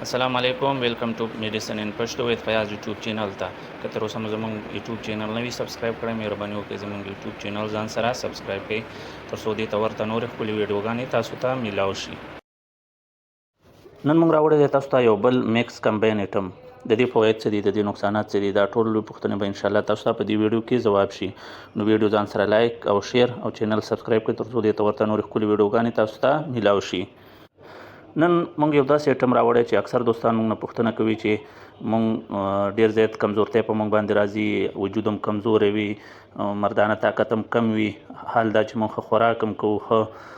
السلام علیکم، welcome to Medicine in Pashto with Fayaz YouTube channel ته. که تر اوسه مو زموږ یوټیوب چینل نه وي subscribe کړی، مهرباني وکړئ زموږ یوټیوب چینل ځان سره subscribe کړئ، تر څو دې ته ورته نورې ښکلې ویډیوګانې تاسو ته میلاو شي. نن موږ راوړی دی تاسو ته یو بل mix combine item. د دې فواید څه دي، د دې نقصانات څه دي، دا ټول پوښتنې به انشاءالله تاسو ته په دې ویډیو کې ځواب شي. نو ویډیو ځان سره like او share او channel subscribe کړئ، تر څو دې ته ورته نورې ښکلې ویډیوګانې تاسو ته میلاو شي. نن موږ یو داسې item راوړی چې اکثر دوستان موږ نه پوښتنه کوي چې موږ ډیر زیات کمزورتیا په موږ باندې راځي، وجود هم کمزوری وي، مردانه طاقت هم کم وي، حال دا چې موږ ښه خوراک هم کوو، ښه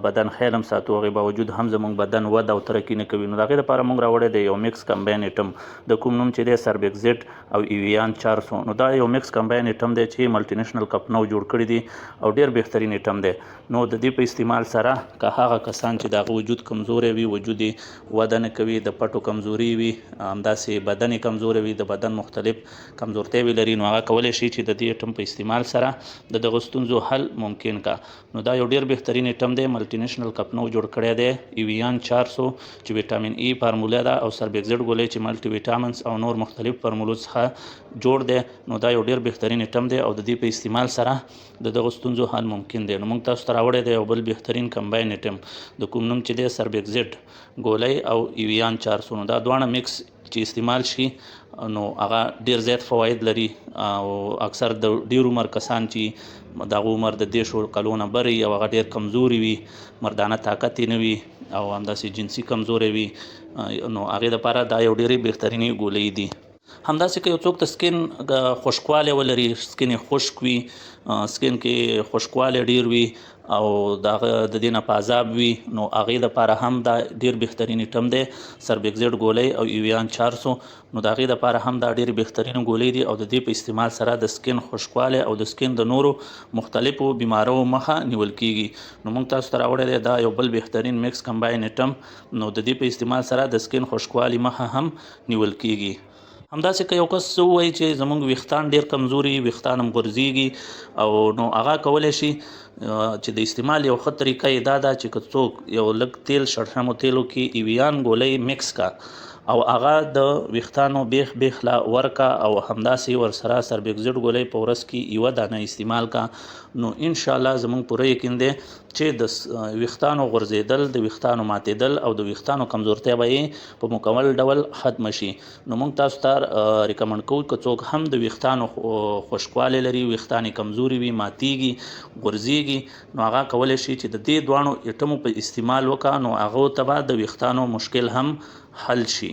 بدن خیال هم ساتو، هغې باوجود هم زموږ بدن وده او ترقي نه کوي. نو د هغې دپاره موږ راوړی دی یو mix combine item، د کوم نوم چې دی سربیکزیټ او ایویان 400. نو دا یو mix combine item دی چې multinational کمپنو جوړ کړی دی او ډیر بهترین item دی. نو د دې په استعمال سره که هغه کسان چې د هغه وجود کمزوری وي، وجود یې وده نه کوي، د پټو کمزوري وي، همداسې بدن یې کمزوری وي، د بدن مختلف کمزورتیاوې لري، نو هغه کولی شي چې د دې item په استعمال سره د دغو ستونزو حل ممکن کا. نو دا یو ډیر بهترین item دی، multinational کمپنو جوړ کړی دی. ایویان 400 چې vitamin E formula ده او سربیکزیټ ګولۍ چې multivitamins او نور مختلف فارمولو څخه جوړ دی. نو دا یو ډیر بهترین item دی او د دې په استعمال سره د دغو ستونزو حل ممکن دی. نو موږ تاسو ته راوړی دی یو بل بهترین combine item، د کوم نوم چې دی سربیکزیټ ګولۍ او ایویان 400. نو دا دواړه mix چې استعمال شي نو هغه ډیر زیات فواید لري، او اکثر د ډیر عمر کسان چې د هغو عمر د 30 کلو نه بری او هغه ډیر کمزوري وي، مردانه طاقت یې نه وي او همداسې جنسي کمزوری وي، نو هغې دپاره دا یو ډېرې بهترینې ګولۍ دي. همداسې که یو څوک د skin خشکوالی ولري، skin یې خشک وي، skin کې خشکوالی ډېر وي او د هغه د دې نه په عذاب وي، نو هغې دپاره هم دا ډېر بهترین item دی، سربیکزیټ ګولۍ او ایویان 400. نو د هغې دپاره هم دا ډېرې بهترینې ګولۍ دي او د دې په استعمال سره د skin خشکوالی او د skin د نورو مختلفو بیماریو مخه نیول کیږي. نو موږ تاسو ته راوړی دی دا یو بل بهترین mix combine item. نو د دې په استعمال سره د skin خشکوالي مخه هم نیول کیږي. همداسې که یو کس څه ووایي چې زموږ ویښتان ډېر کمزوري، ویښتان هم غورځېږي، او نو هغه کولی شي چې د استعمال یو ښه طریقه یې دا ده چې که څوک یو لږ تیل شړشمو تیلو کې ایویان ګولۍ mix کا او هغه د ویښتانو بیخ بیخ لا ورکا او همداسې ورسره سربیکزیټ ګولۍ په ورځ کې یوه دانه استعمال کا، نو انشاءالله زموږ پوره یقین دی چې د ویښتانو غورځېدل، د ویښتانو ماتېدل او د ویښتانو کمزورتیا به یې په مکمل ډول ختمه شي. نو موږ تاسو ته recommend کوو که څوک هم د ویښتانو خشکوالی لري، ویښتان یې کمزوري وي، ماتېږي، غورځېږي، نو هغه کولی شي چې د دې دواړو ایټمو په استعمال وکړه، نو هغو ته به د ویښتانو مشکل هم حل شي.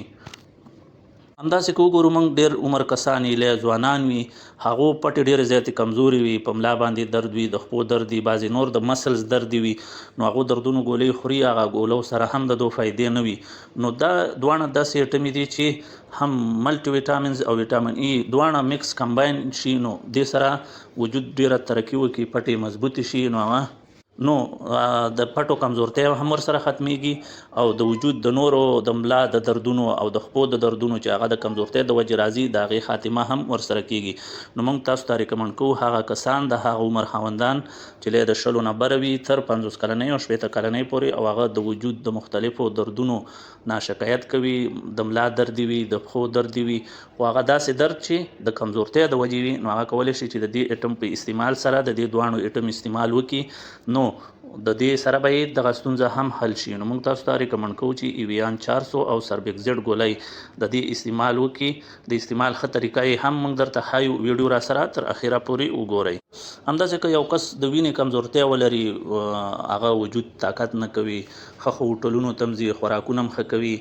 همداسې که وګورو موږ ډېر عمر کسان یې له ځوانان وي، هغو پټې ډېرې زیاتې کمزوري وي، په ملا باندې درد وي، د خپو درد وي، بعضې نور د muscles درد وي، نو هغو دردونو ګولۍ خوري، هغه ګولو سره هم د دوی فایدې نه وي. نو دا دواړه داسې ایټمې دي چې هم multivitamins او vitamin E دواړه mix combine شي، نو دې سره وجود ډېره ترقي وکړي، پټې مضبوطې شي، نو هغه نو د پټو کمزورتیا هم ورسره ختمیږي او د وجود د نورو د ملا د دردونو او د خپو د دردونو چې هغه د کمزورتیا د وجې راځي، د هغې خاتمه هم ورسره کیږي. نو موږ تاسو ته recommend کوو هغه کسان د هغه عمر خاوندان چې له د 20 نه بره وي تر 50 کلنۍ او 60 کلنۍ پورې، او هغه د وجود د مختلفو دردونو نه شکایت کوي، د ملا درد وي، د پښو درد وي، خو هغه داسې درد چې د کمزورتیا د وجې وي، نو هغه کولی شي چې د دې item په استعمال سره د دې دواړو item استعمال وکړي، نو د دې سره به یې دغه ستونزه هم حل شي. نو موږ تاسو ته recommend کوو چې ایویان 400 او سربیکزیټ ګولۍ د دې استعمال وکړي. د استعمال ښه طریقه یې هم موږ درته ښایو، ویډیو را سره تر اخره پورې وګورئ. همداسې که یو کس د وینې کمزورتیا ولري، هغه وجود طاقت نه کوي، ښه ښه هوټلونو ته هم ځي، خوراکونه هم ښه کوي،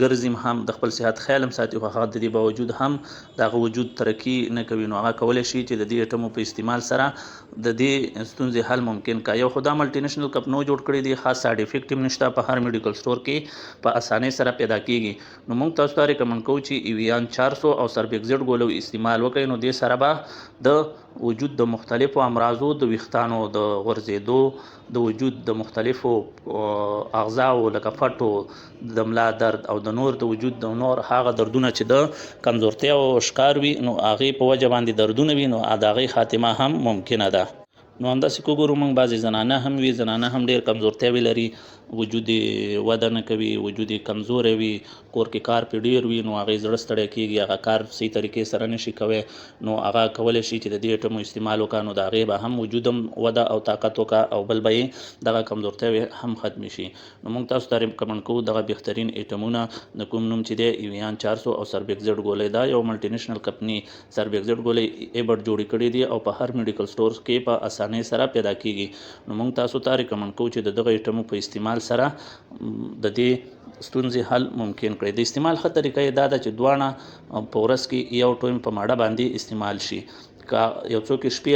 ګرځي هم، د خپل صحت خیال هم ساتي، خو هغه د دې باوجود هم د هغه وجود ترقي نه کوي، نو هغه کولی شي چې د دې ایټمو په استعمال سره د دې ستونزې حل ممکن کا. یو خو دا multinational کمپنو جوړ کړی دی، خاص side effect هم نشته، په هر medical store کې په اسانۍ سره پیدا کیږي. نو موږ تاسو ته recommend کوو چې ایویان 400 او سربیکزیټ ګولو استعمال وکړئ، نو دې سره به د وجود د مختلفو امراضو، د ویښتانو د غورځېدو، د وجود د مختلفو اغزاو لکه پټو، د ملا درد او د نور د وجود د نور هغه دردونه چې د کمزورتیا او ښکار وي، نو هغې په وجه باندې دردونه وي، نو د هغې خاتمه هم ممکنه ده. نو همداسې که وګورو موږ بعضې زنانه هم وي، زنانه هم ډېر کمزورتیاوې لري، وجود یې وده نه کوي، وجود یې کمزوری وي، کور کې کار پرې ډېر وي، نو هغې زړه ستړی کېږي، هغه کار صحیح طریقې سره نه شي کوی، نو هغه کولی شي چې د دې ایټمو استعمال وکړه، نو د هغې به هم وجود هم وده او طاقت وکړه او بل به یې دغه کمزورتیاوې هم ختمې شي. نو موږ تاسو ته ریکمنډ کوو دغه بهترین ایټمونه د کوم نوم چې دی ایویان 400 او سربیکزیډ ګولۍ. دا یو ملټینیشنل کمپني سربیکزیډ ګولۍ ایبټ جوړې کړې دي او په هر میډیکل سټور کې په اسانۍ سره پیدا کیږي. نو موږ تاسو ته ریکمنډ کوو چې د دغه ایټمو په استعمال سره د دې ستونزې حل ممکن کړئ. د استعمال ښه طریقه یې دا ده چې دواړه په ورځ کې یو ټایم په ماړه باندې استعمال شي. که یو څوک شپې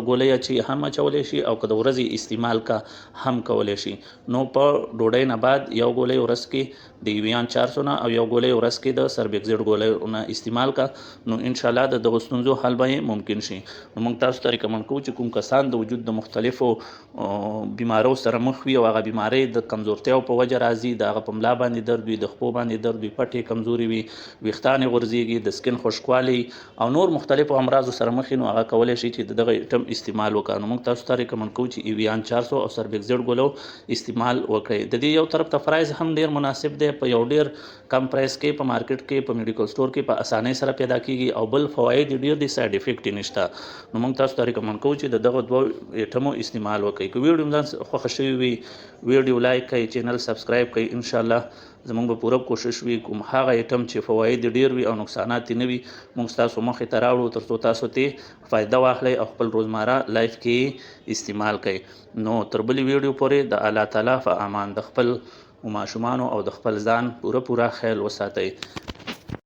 ګولۍ اچي هم اچولی شي او که د ورځې استعمال کا هم کولی شي. نو په ډوډۍ نه بعد یو ګولۍ ورځ کې د ایویان 400 نه او یو ګولۍ ورځ کې د سربیکزیډ ګولۍ نه استعمال کا، نو انشاءالله د دغو ستونزو حل به یې ممکن شي. نو موږ تاسو ته ریکمنډ کوو چې کوم کسان د وجود د مختلفو بیمارو سره مخ وي او هغه بیمارۍ د کمزورتیاو په وجه راځي، د هغه په ملا باندې درد وي، د خپو باندې درد وي، پټې کمزوري وي، ویښتان یې غورځېږي، د سکن خشکوالی او نور مختلفو امراضو سره مخ وي، نو هغه کولی شي چې د دغه ایټم استعمال وکړي. نو موږ تاسو ته ریکمنډ کوو چې ایویان 400 او سربیکزیډ ګولو استعمال وکړئ. د دې یو طرف ته پرایز هم ډیر مناسب دی، په یو ډیر کم پرایس کې په مارکیټ کې په میډیکل سټور کې په اسانۍ سره پیدا کیږي او بل فواید یې ډیر دي، ساید افیکټ یې نشته. نو موږ تاسو ته ریکمنډ کوو چې د دغه دوو ایټمو استعمال وکړئ. که ویډیو ځان خوښه شوې وي، ویډیو لایک کړئ، چینل سبسکرایب کړئ. انشاءالله زموږ به پوره کوشش وي کوم هغه ایټم چې فواید یې ډیر وي او نقصانات یې نه وي موږ ستاسو مخې ته راوړو تر څو تاسو ترې فایده واخلئ او خپل روزمره لایف کې استعمال کړئ. نو تر بلې ویډیو پورې د الله تعالی په امان، د خپل ماشومانو او د خپل ځان پوره پوره خیال وساتئ.